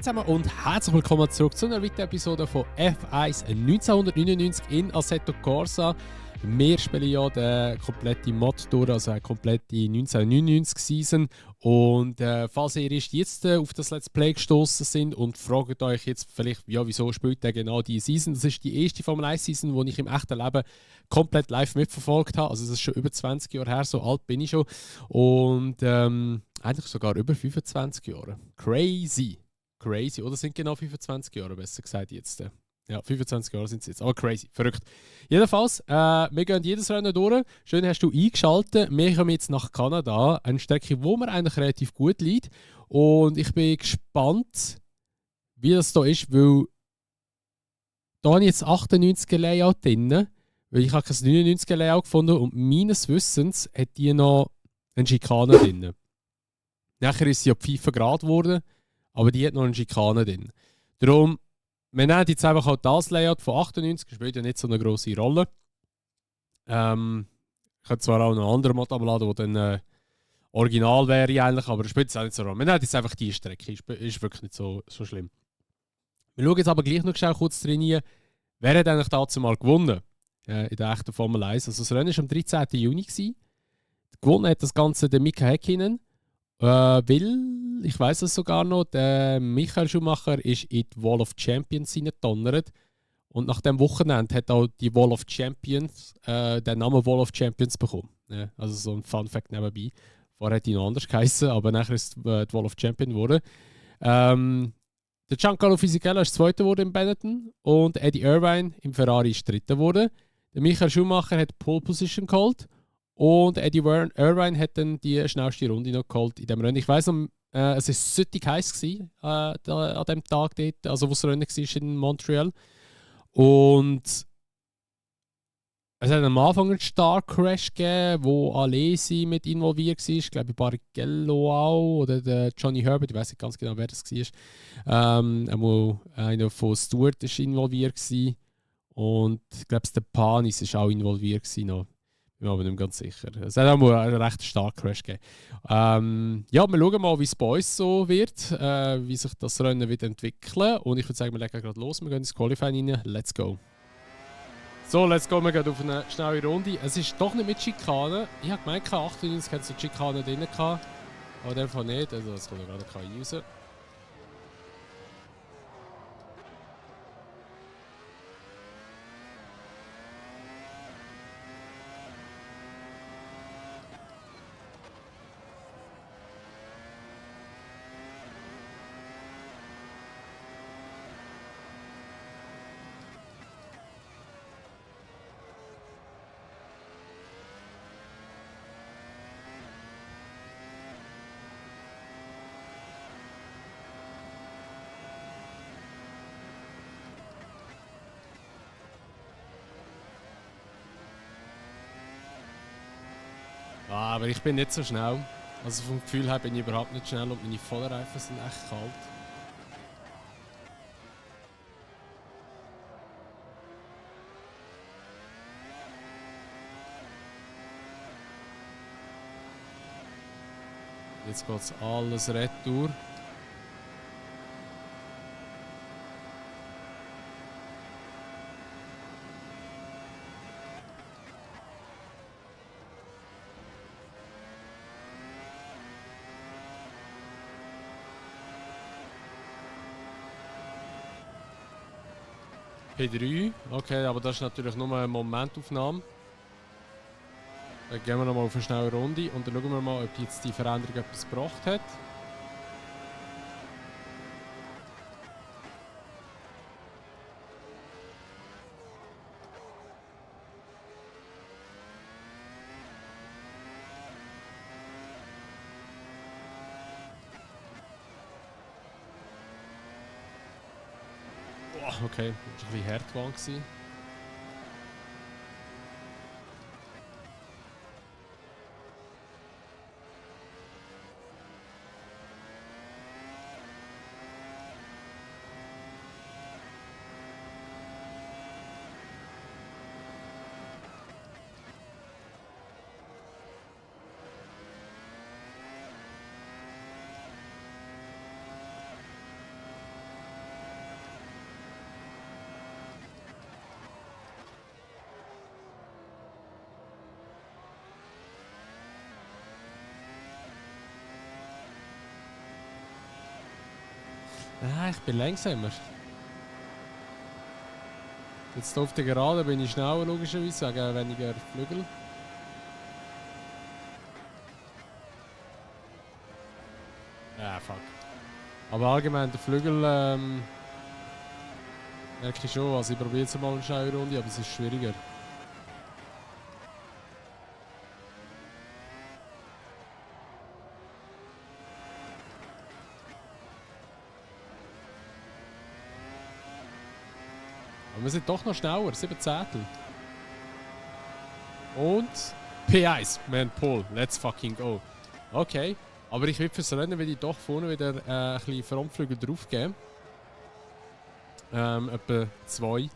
zusammen und herzlich willkommen zurück zu einer weiteren Episode von F1 1999 in Assetto Corsa. Wir spielen ja den kompletten Mod durch, also eine komplette 1999-Season. Und falls ihr erst jetzt auf das Let's Play gestoßen sind und fragt euch jetzt vielleicht, ja, wieso spielt ihr genau diese Season? Das ist die erste Formel 1-Season, die ich im echten Leben komplett live mitverfolgt habe. Also das ist schon über 20 Jahre her, so alt bin ich schon. Und eigentlich sogar über 25 Jahre. Crazy. Crazy. Oder sind genau 25 Jahre, besser gesagt jetzt. Ja, 25 Jahre sind es jetzt. Aber crazy. Verrückt. Jedenfalls, wir gehen jedes Rennen durch. Schön hast du eingeschaltet. Wir kommen jetzt nach Kanada. Eine Strecke, wo mir eigentlich relativ gut liegt. Und ich bin gespannt, wie das da ist, weil da habe ich jetzt 98er Layout drin. Weil ich habe kein 99er Layout gefunden und meines Wissens hat die noch eine Schikane drin. Nachher ist sie auf FIFA Grad geworden, aber die hat noch eine Schikane drin. Darum, wir nehmen jetzt einfach halt das Layout von 98, spielt ja nicht so eine grosse Rolle. Ich könnte zwar auch noch einen anderen Mod abladen, der dann original wäre eigentlich, aber spielt es auch nicht so Rolle. Wir nehmen jetzt einfach die Strecke, ist wirklich nicht so schlimm. Wir schauen jetzt aber gleich noch schnell kurz trainieren, wer hat eigentlich dazu mal gewonnen in der echten Formel 1. Also das Rennen war am 13. Juni. Gewonnen hat das Ganze der Mika Häkkinen. Weil, ich weiß es sogar noch, der Michael Schumacher ist in die Wall of Champions hineingedonnert. Und nach dem Wochenende hat auch die Wall of Champions den Namen Wall of Champions bekommen. Ja, also so ein Fun Fact nebenbei. Vorher hat die noch anders geheißen, aber nachher ist die Wall of Champions geworden. Der Giancarlo Fisichella ist Zweiter geworden im Benetton und Eddie Irvine im Ferrari ist Dritter geworden. Der Michael Schumacher hat Pole Position geholt. Und Eddie Irvine hat dann die schnellste Runde noch geholt in dem Rennen. Ich weiss noch, es war süttig heiß gewesen, an dem Tag dort, also wo das Rennen war in Montreal. Und es hat am Anfang einen Star Crash gegeben, wo Alesi mit involviert war. Ich glaube, Barrichello auch oder der Johnny Herbert, ich weiß nicht ganz genau, wer das war. Einer von Stewart war involviert gewesen. Und ich glaube, der Panis war auch involviert gewesen noch. Ich bin aber nicht mehr ganz sicher. Es hat auch mal einen recht starken Crash gegeben. Ja, wir schauen mal, wie es bei uns so wird, wie sich das Rennen wird entwickeln. Und ich würde sagen, wir legen gerade los. Wir gehen ins Qualifying rein. Let's go. So, let's go. Wir gehen auf eine schnelle Runde. Es ist doch nicht mit Schikane. Ich habe gemeint, 98 hat so Schikane drin gehabt. Aber in dem Fall nicht. Also, das kommt gerade KI raus. Aber ich bin nicht so schnell. Also vom Gefühl her bin ich überhaupt nicht schnell und meine Vorderreifen sind echt kalt. Jetzt geht es alles retour. P3, okay, aber das ist natürlich nur eine Momentaufnahme. Dann gehen wir nochmal auf eine schnelle Runde und dann schauen wir mal, ob jetzt die Veränderung etwas gebracht hat. Okay, das war ein bisschen hart gewesen. Nein, ich bin langsamer. Jetzt auf der Gerade bin ich schneller, logischerweise, wegen weniger Flügel. Fuck. Aber allgemein, der Flügel merke ich schon. Also ich probiere jetzt mal eine schnelle Runde, aber es ist schwieriger. Aber wir sind doch noch schneller, 7 Zehntel. Und P1, man, Pole, let's fucking go. Okay, aber ich will fürs Rennen will ich doch vorne wieder ein bisschen Frontflügel draufgeben. Etwa 2.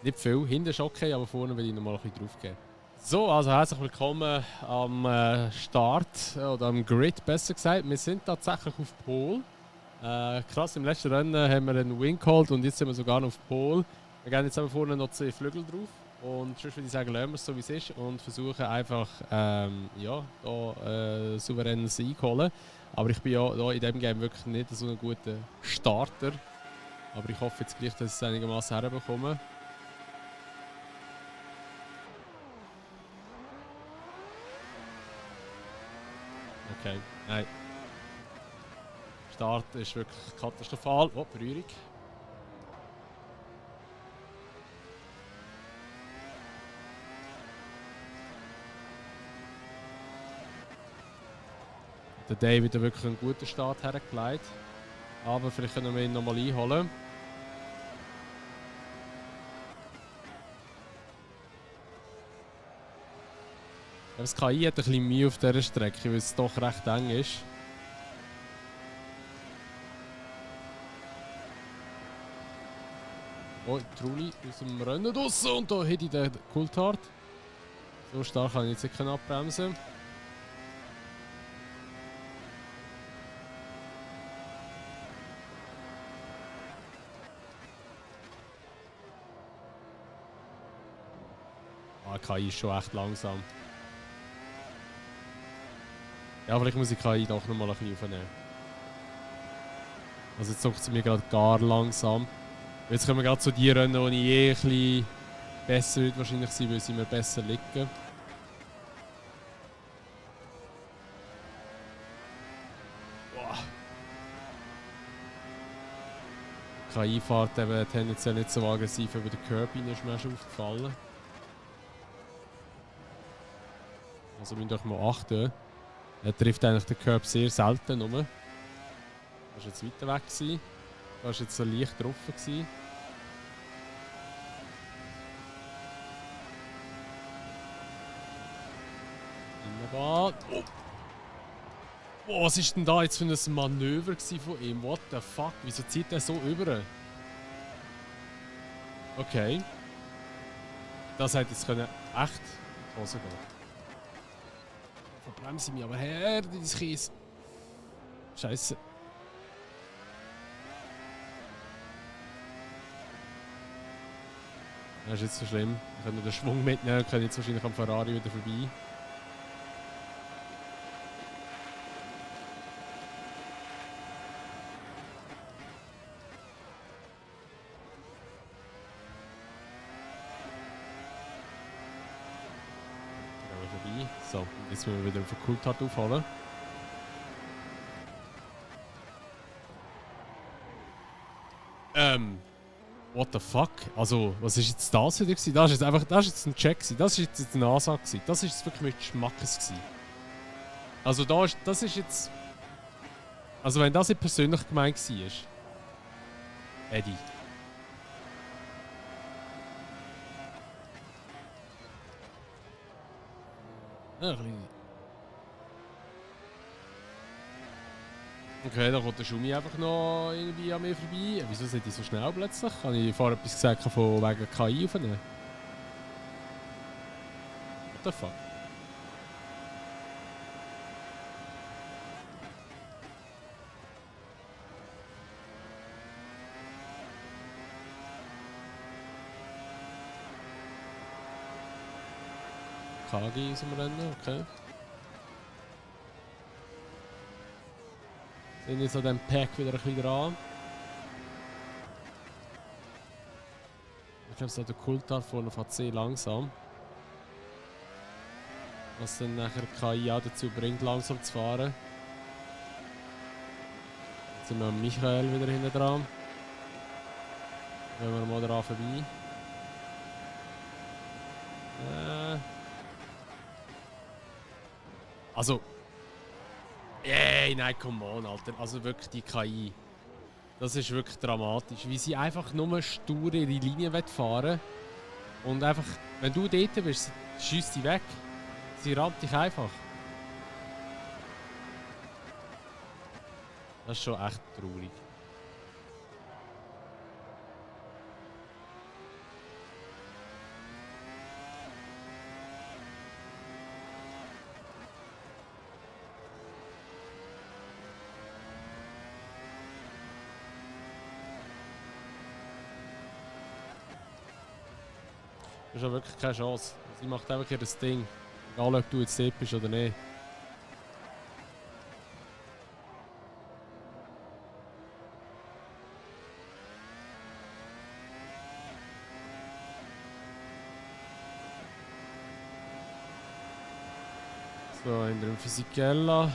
Nicht viel, hinten ist okay, aber vorne will ich nochmal ein bisschen draufgeben. So, also herzlich willkommen am Start, oder am Grid besser gesagt. Wir sind tatsächlich auf Pole. Krass, im letzten Rennen haben wir einen Win geholt und jetzt sind wir sogar noch auf Pole. Wir gehen jetzt aber vorne noch 2 Flügel drauf. Und sonst würde ich sagen, lassen wir es so wie es ist und versuchen einfach ja, da souverän Sieg holen. Aber ich bin ja da in diesem Game wirklich nicht so ein guter Starter. Aber ich hoffe jetzt gleich, dass ich es einigermaßen herbekomme. Okay, nein. Start ist wirklich katastrophal. Oh, Berührung. Der David hat wirklich einen guten Start hergelegt. Aber vielleicht können wir ihn nochmal einholen. Das KI hat ein bisschen Mühe auf dieser Strecke, weil es doch recht eng ist. Oh, Trulli aus dem Rennen draussen und da hätte ich den Coulthard. So stark kann ich jetzt nicht abbremsen. KI ist schon echt langsam. Ja, vielleicht muss ich KI doch noch mal ein bisschen aufnehmen. Also jetzt zuckt sie mir gerade gar langsam. Jetzt kommen wir gerade zu die Rennen, wo ich ein bisschen besser wird wahrscheinlich sein, weil sie mir besser liegen. Boah. KI fährt eben tendenziell nicht so aggressiv über den Curb rein, ist mir schon aufgefallen. Also müsst ihr euch mal achten. Er trifft eigentlich den Curb sehr selten rum. Das war jetzt weiter weg. Gewesen. Da war jetzt so leicht getroffen. Gewesen. Innenbahn. Oh. Oh, was ist denn da jetzt für ein Manöver von ihm? What the fuck? Wieso zieht er so über? Okay. Das hätte jetzt können echt in die Hose gehen. Verbremse mich aber her, dieses Kies. Scheiße. Das ist jetzt so schlimm. Wir können den Schwung mitnehmen und können jetzt wahrscheinlich am Ferrari wieder vorbei. So, jetzt müssen wir wieder auf den Coulthard aufholen. What the fuck? Also, was ist jetzt das wieder gewesen? Das ist jetzt einfach, das ist jetzt ein Check gewesen. Das ist jetzt eine Ansage gewesen. Das ist jetzt wirklich mit Schmackes gewesen. Also das ist jetzt... Also wenn das nicht persönlich gemeint war. Eddie. Okay, da kommt der Schumi einfach noch irgendwie an mir vorbei. Wieso sind die so schnell plötzlich? Habe ich vorher etwas gesagt von wegen KI aufnehmen? What the fuck? KG aus dem Rennen, okay. Sind jetzt an diesem Pack wieder ein bisschen dran. Ich glaube, so der Coulthard vorne fährt sehr langsam. Was dann nachher die KI auch dazu bringt, langsam zu fahren. Jetzt sind wir mit Michael wieder hinten dran. Gehen wir mal daran vorbei. Also. Yay, nein, come on, Alter. Also wirklich die KI. Das ist wirklich dramatisch. Wie sie einfach nur stur ihre Linie fahren will. Und einfach, wenn du dort bist, schießt sie weg. Sie rammt dich einfach. Das ist schon echt traurig. Das ist ja wirklich keine Chance. Sie macht einfach ihr Ding. Egal, ob du jetzt dort bist oder nicht. So, in der Fisichella.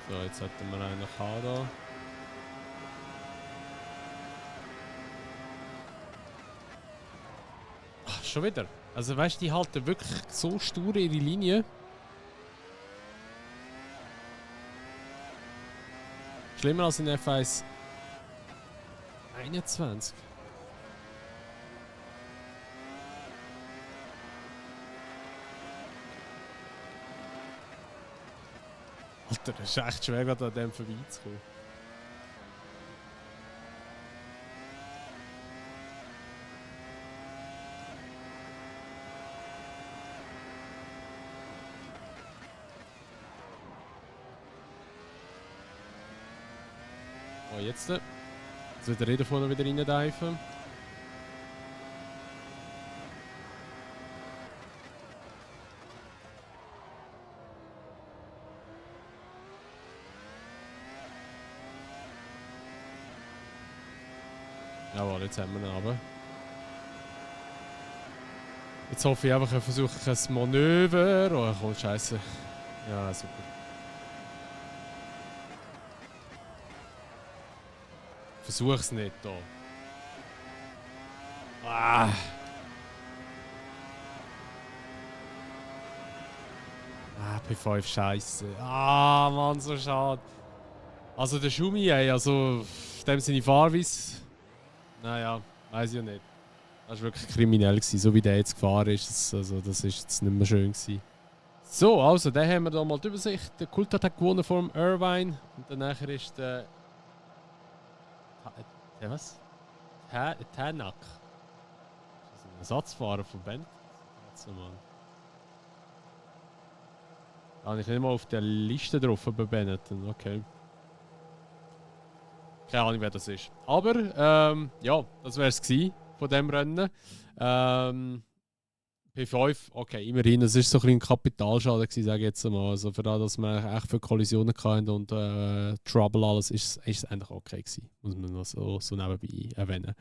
So, jetzt hätten wir einen da. Ach, schon wieder. Also weißt du, die halten wirklich so stur ihre Linie. Schlimmer als in F1 21. Alter, das ist echt schwer, gerade an dem vorbeizukommen. Oh, jetzt. Jetzt wird der Räder vorne wieder reindeifen. Jawohl, jetzt haben wir ihn aber. Jetzt hoffe ich einfach, er versucht ein Manöver. Oh, komm, scheiße. Ja, super. Versuch's nicht da. Ah. P5 scheiße. Ah, Mann, so schade. Also der Schumi, ey, also in dem Sinne Fahrweise. Naja, weiß ich ja nicht. Das war wirklich kriminell gewesen, so wie der jetzt gefahren ist. Also das ist jetzt nicht mehr schön gewesen. So, also, dann haben wir da mal die Übersicht. Der Coulthard hat gewonnen vor dem Irvine. Und danach ist der... was? Tänak. Das ist ein Ersatzfahrer von Bent. Da habe ich nicht mal auf der Liste drauf bei Benetton. Okay. Keine Ahnung, wer das ist. Aber, ja, das wäre es von dem Rennen. P5, okay, immerhin, es war so ein bisschen ein Kapitalschaden gewesen, sage ich jetzt mal. Also für das, dass wir echt für Kollisionen hatten und Trouble alles, ist es eigentlich okay gewesen. Muss man noch so nebenbei erwähnen.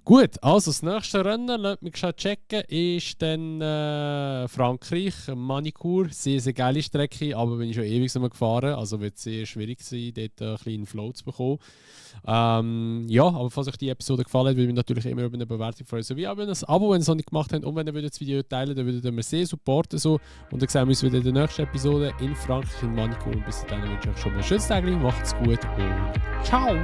Gut, also das nächste Rennen, lasst mich schon checken, ist dann Frankreich, Manicourt. Sehr, sehr geile Strecke, aber bin ich schon ewig gefahren, also wird es sehr schwierig sein, dort einen kleinen Flow zu bekommen. Ja, aber falls euch die Episode gefallen hat, würde ich mich natürlich immer über eine Bewertung freuen, sowie auch über ein Abo, wenn ihr es noch nicht gemacht habt, und wenn ihr das Video teilen, dann würdet ihr mir sehr supporten. So. Und dann sehen wir uns wieder in der nächsten Episode in Frankreich, in Manicourt. Und bis dahin wünsche ich euch schon mal ein schönes Tag, macht's gut und ciao!